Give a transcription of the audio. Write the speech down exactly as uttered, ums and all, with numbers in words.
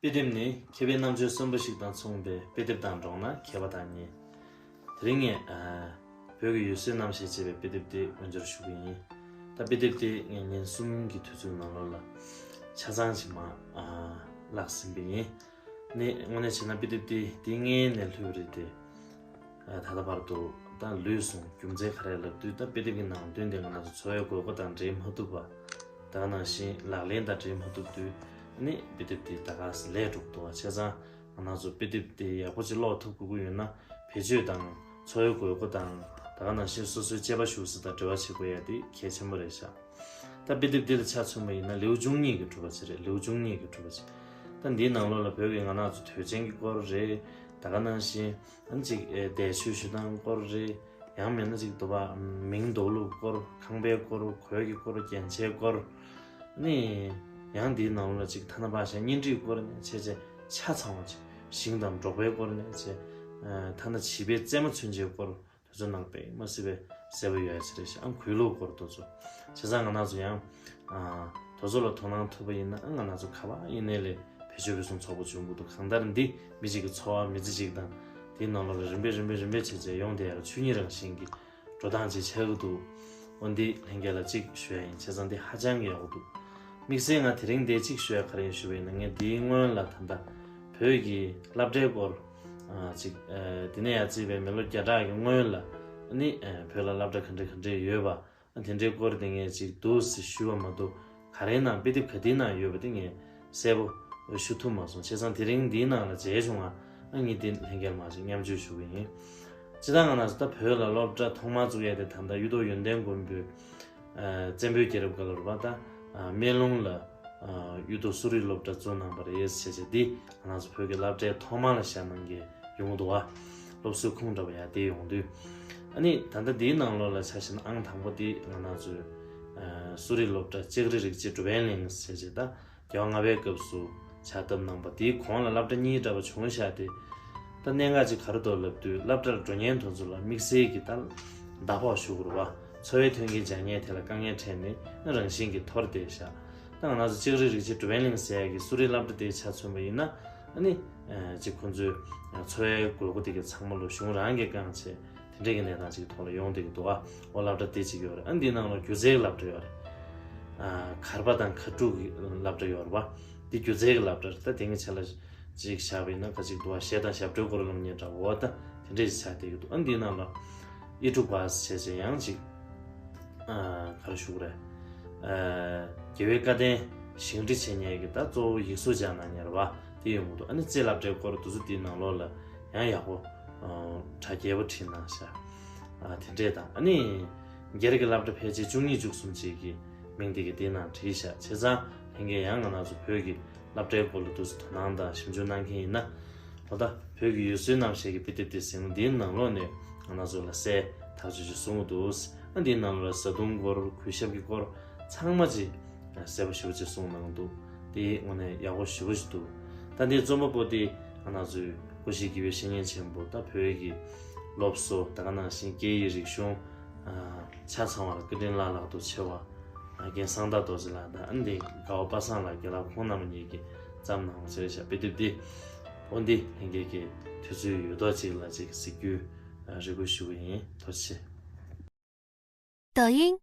དཔེ་དེབ་ནི་མཁས་པའི་རྣམ་དཔྱོད་གསོན་པོ་ཞིག་དང་མཚུངས་པས། དཔེ་དེབ་དང་འགྲོགས་ན་མཁས་པ་དང་ཉེ། དེ་རིང་ངས་ཨ་བོད་ཀྱི་འོད་ཟེར་རྣམ་ཤེས་ཅེས་པའི་དཔེ་དེབ་དེ་མངོན་སྦྱོར་ཞུ་གི་ཡིན། ད་དཔེ་དེབ་དེ་ངས་ཉིན་གསུམ་གྱི་དུས་ཚོད་ནང་ལོགས་ལ་ཆ་ཚང་ཞིག་མར་ཨ་བཀླགས་ཟིན་པ་ཡིན། ནི་དངོས་གནས་བྱས་ན་དཔེ་དེབ་དེ་འདི་སྔོན་ནས་ལྷོད་པ་རེད་དེ། ཨ་ད་ལྟ་བར་དུ་ད་ལུས་སོང་། རྒྱུ་མཚན་ག་རེ་ལབ་དུས། ད་དཔེ་དེབ་ཀྱི་ནང་དོན་དེ་ང་རང་ཚོ་འཚོ་བའི་དགོས་མཁོ་དང་འབྲེལ་མ་ཐུབ་པ། ད་ག་ནང་བཞིན་ལག་ལེན་དང་འབྲེལ་མ་ཐུབ་དུས། ཨ་ནི་དཔེ་དེབ་དེ་ད་ག་སེ་ལས་འགྲོ་གི་འདུག་བ། བྱས་ཙང་ང་རང་ཚོ་དཔེ་དེབ་དེ་ཡག་པོ་ཅིག་ཀློག་ཐུབ་དགོས་ཀྱི་ཡོད་ན། བེད་སྤྱོད་དང་འཚོ་བའི་དགོས་མཁོ་དང་། ད་ག་ནང་བཞིན་སོ་སོའི་གཅེས་པ་ཞུ་ས་དང་འབྲེལ་བ་བྱེད་དགོས་ཡ་དེ་གལ་ཆེན་པོ་རེད་ཤག་ད་དཔེ་དེབ་འདི་ལ་ཆ་མཚོན་པ་ཡིན་ན། ལེའུ་བཅུ་གཉིས་ཀྱི་གྲུབ་པ་ཅིག་རེད། ལེའུ་བཅུ་གཉིས་ཀྱི་གྲུབ་པ་ཅིག་ད་འདིའི་ནང་ལོགས་ལ་བོད་ཀྱི་ང་རང་ཚོ་དུས་ཆེན་གྱི་སྐོར་རེད། ད་ག་ནང་བཞིན་ཨ་ནི་ཅིག་ཨེ་འདས་མཆོད་ཞུ་སྟངས་སྐོར་རེད། ཡང་མིན་ན་ཅིག་འདུག་པ། མིང་འདོགས་ལུགས་སྐོར། ཁང་པའི་སྐོར། གོས་ཀྱི་སྐོར། རྒྱན་ཆའི་སྐོར། ཨ་ནི་ཡང་འདིའི་ནང་ལོགས་ལ་ཅིག་ཐ་ན་ཕར་བཞག་བརྙན་འཕྲིན་སྐོར་ནས་བྱས་བྱས་ཆ་ཚང་བ་ཅིག་ཞིང་དང་འབྲོག་པའི་སྐོར་ནས་བྱས། ཨ་ཐ་ན་བྱིས་པའི་རྩེད་མོ་མཚོན་བྱེད་སྐོར། དེ་ཚོ་ནང་དཔེ་མ་སྲིད་པའི་གསལ་པོ་ཡོད་ཡ་ཅིག་རེད་ཤག་ཨང་གུས་ལུགས་སྐོར་དེ་ཚོ། བྱས་ཙང་ང་རང་ཚོ་ཡང་ཨ་དེ་ཚོ་ལ་དོ་སྣང་ཐུབ་པ་ཡིན་ན། ཨ་ང་རང་ཚོ་ག་པར་ཡིན་ནའི་ལས་བེད་སྤྱོད་འབད་བརྩོན་ཚོགས་པ་བྱུང་དགོས་འདུག་གང་ལྟར་འདི་མི་གཅིག་གི་འཚོ་བ་མི་ཚེ་གཅིག་དང་། དེའི་ནང་ལོགས་ལ་རིམ་པས་རིམ་པས་རིམ་པས་བྱས་བྱས་ཡོང་བསྡད་ཡ་ལ་ཆོས་ཉིད་རང་བཞིན་གྱི་འགྲོ་སྟངས་ཅིག་ཆགས་ཀྱི་འདུག་འོ་འདི་ལྷན་རྒྱས་ལ་གཅིག་ཞུ་ཡ་ཡིན། བྱས་ཙང་འདི་ཧ་ཅང་གི་ཡག་པོ་འདུག་དམིགས་བསལ་ང་དེ་རིང་འདི་གཅིག་ཞུ་ཡ་ག་རེ་ཡིན་ཞུ་བ་ཡིན་ན། ངས་འདིའི་སྔོན་ལ་ད་ལྟ་བོད་ཀྱི་སློབ་གྲྭའི་སྐོར་ཨ་ཅིག་ཨ་འདི་ནས་ཡར་བརྩིས་པའི་མི་ལོ་བརྒྱ་ཕྲག་གི་སྔོན་ལ་ཨ་ནི་ཨ་བོད་ལ་སློབ་གྲྭ་ག་འདྲ་ག་འདྲ་ཡོད་པ། ཨ་དེ་འདྲའི་སྐོར་དེ་ངས་ཅིག་འདུག་སེ་ཞུས་པ་མ་གཏོགས། ག་རེའི་ནང་དཔེ་དེབ་ག་དེའི་ནང་ཡོད་པ་དེ་ངས་གསལ་པོ་ཞུ་ཐུབ་མ་སོང་། བྱས་ཙང་དེ་རིང་འདིའི་ནང་ལ་མཇལ་བྱུང་བ། ཨ་ངས་འདི་ལྷན་རྒྱས་མར་ཅིག་མཉམ་སྤྱོད་ཞུ་གི་ཡིན། སྤྱིར་བཏང་ང་རང་ཚོ་ད་བོད་ལ་སློབ་གྲྭ་ཐོག་མར་བཙུགས་ཡ་དེ་ད་ལྟ་གཡུ་ཐོག་ཡོན་ཏན་མགོན་པོས་ཨ་བཙན་པོའི་རྒྱལ་རབས་སྐབས་ལ་རེད་པ། ད་ཨ་སྨན་ལུང་ལ་ཨ་གཡུ་ཐོག་གསོ་རིག་སློབ་གྲྭ་བཙུགས་གནང་བ་རེད་ཟེར་བྱས། འདི་ང་རང་ཚོ་བོད་ཀྱི་སློབ་གྲྭའི་ཐོག་མ་ལ་བཞག་གནང་མཁན་ཡོང་གི་འདུག་བ། སློབ་གསོའི་ཁུངས་འདྲ་བ་ཡ་དེ་ཡོང་དུས། ཨ་ནི་ད་ལྟ་འདིའི་ནང་ལོགས་ལ་ཆ་བཞག་ན་ཨང་དང་པོ་དེ་ང་རང་ཚོའི་ཨ་གསོ་རིག་སློབ་གྲྭ་ལྕགས་རི་རིགས་གཅིག་འགྲོ་བའི་གླིང་ཟེར་བྱས། ད་རྒྱལ་བ་ལྔ་པའི་སྐབས་སུ་ཕྱག་བཏབ་གནང་པ། དེའི་གོང་ལ་སློབ་གྲྭ་གཉིས་འདྲ་བ་བྱུང་བཞག་སྟེ། ད་གནད་འགག་ཅིག་ག་རེ་འདུག་ལབ་དུས། སློབ་གྲྭར་འགྲོ་མཁན་དེ་ཚོ་ལ་དམིགས་བསལ་གྱི་ད་ཟླ་ཕོགས་ཞུ་དགོས་རེད་པ། འཚོ་བའི་མཐུན་རྐྱེན་སྦྱང་མཁན་དེ་ལ་དཀའ་ངལ་འཕྲད་ནས་རང་བཞིན་གྱིས་འཐོར་བསྡད་བཞག་ད་ང་རང་ཚོ་ལྕགས་རི་རིགས་གཅིག་འགྲོ་བའི་གླིང་ཟེར་ཡ་གི་གསོ་རིག་སློབ་གྲྭ་དེའི་ཆ་མཚོན་པ་ཡིན་ན། ཨ་ནི་ཨ་ཅིག་ཁོང་ཚོའི་འཚོ་བའི་དགོས་མཁོ་དེ་གའི་ཚང་མ་ལོ་གཞུང་རང་གིས་བསྐངས་བྱས། དེ་འདྲའི་གི་གནས་སྟངས་ཅིག་ཐོག་ལ་ཡོང་བསྡད་ཀྱི་འདུག་ཨ། འོ་སློབ་གྲྭ་དེ་གཅིག་ཡོད་རེད། ཨ་འདིའི་ནང་ལ་སྒྱུ་རྩལ་གྱི་སློབ་གྲྭ་ཡོད་རེད། ཨ་གར་པ་དང་གར་སྤྲུགས་ཀྱི་སློབ་གྲྭ་ཡོད་རེད་པ། འདི་སྒྱུ་རྩལ་གྱི་སློབ་གྲྭ་རེད། ད་དེ་སྔའི་ཆ་ལ་ཅིག་བཞག་པ་ཡིན་ན་ག་ཅིག་འདུག་ཨ། གཞས་དང་ཞབས་བྲོའི་སྐོར་སློབ་གཉེར་འདྲ་བོ་ད་དེ་འདྲས་ཅིག་ཆགས་བསྡད་ཀྱི་འདུག་ཨ་འདིའི་ནང་ལ་ཨི་ཀྲུག་པ་ཟེར་བྱས་ཡང་ཅིག་ཨ་ག་རེ་ཞུ་དགོས་རེད། ཨ་རྒྱལ་བའི་བཀའ་བསྟན་བཞེངས་སྐྲུན་བྱེད་མཁན་གྱི་ད་གཙོ་བོ་ཡིག་གཟུགས་སྦྱང་གནང་མཁན་རེད་པ། དེ་ཡོང་གི་འདུག་ཨ་ནི་རྩེད་སློབ་གྲྭའི་སྐོར་དེ་ཚོ་དེའི་ནང་ལོགས་ལ་ཡང་ཡག་པོ་ཨ་གྲ་རྒྱས་པོ་བྲིས་གནང་ཤག་ཨ་དེ་འདྲས་དང་། ཨ་ནི་སྒེར་གྱི་སློབ་གྲྭ་ཕལ་ཆེར་བཅུ་གཉིས་བཅུ་གསུམ་ཅིག་གི་མིང་དེ་གའི་དེའི་ནང་བྲིས་ཤག་བྱས་ཙང་ལྷན་རྒྱས་ཡང་ང་རང་ཚོ་བོད་ཀྱི་སློབ་གྲྭའི་སྐོར་ལ་ཏོག་ཙམ་དོ་སྣང་དང་ཞིབ་འཇུག་གནང་མཁན་ཡིན་ན། འོ་ད་བོད་ཀྱི་འོད་ཟེར་རྣམ་ཤེས་ཀྱི་དཔེ་དེབ་དེ་ཟེར་ན་འདིའི་ནང་ལོགས་ནས་ང་རང་ཚོ་ལ་གསལ་ཐག་ཆོད་ཅིག་གསུང་གི་འདུག་ཨ་འདིའི་ནང་ལོགས་ལ་བཟའ་བཏུང་སྐོར། གུས་ཞབས་ཀྱི་སྐོར་ཚང་མ་ཅིག་གསལ་པོ་ཞེ་པོ་ཅིག་གསུངས་གནང་འདུག་དེ་དངོས་གནས་ཡག་པོ་ཞེ་པོ་ཅིག་འདུག་ད་འདིའི་རྩོམ་པ་པོ་དེ་ང་རང་ཚོའི་སྐུ་ཞབས་དགེ་བའི་བཤེས་གཉེན་ཆེན་པོ། ད་བོད་ཀྱི་སློབ་གསོ། ད་ག་ནང་བཞིན་སྐད་ཡིག་རིག་གཞུང་ཆ་ཚང་བ་ལ་སྐུ་དྲིན་བླ་ལྷག་ཏུ་ཆེ་བ། རྒན་གསང་བདག་རྡོ་རྗེ་ལགས་དང་། ཨ་ནི་དགའ་བ་པ་སངས་ལགས་རྒན་ལགས་ཁོང་རྣམ་གཉིས་ཀྱིས་བརྩམས་གནང་བ་ཅིག་རེད་ཤག་དཔེ་དེབ་འདི། འོ་འདི་ལྷན་རྒྱས་ཀྱིས་དུས་ཚོད་ཡོད་མདོག་ཅིག་ལ་ཅིག་གཟིགས་རྒྱུའི་རེ་སྐུལ་ཞུ་གི་ཡིན། ཐུགས་རྗེ་ཆེ། 抖音，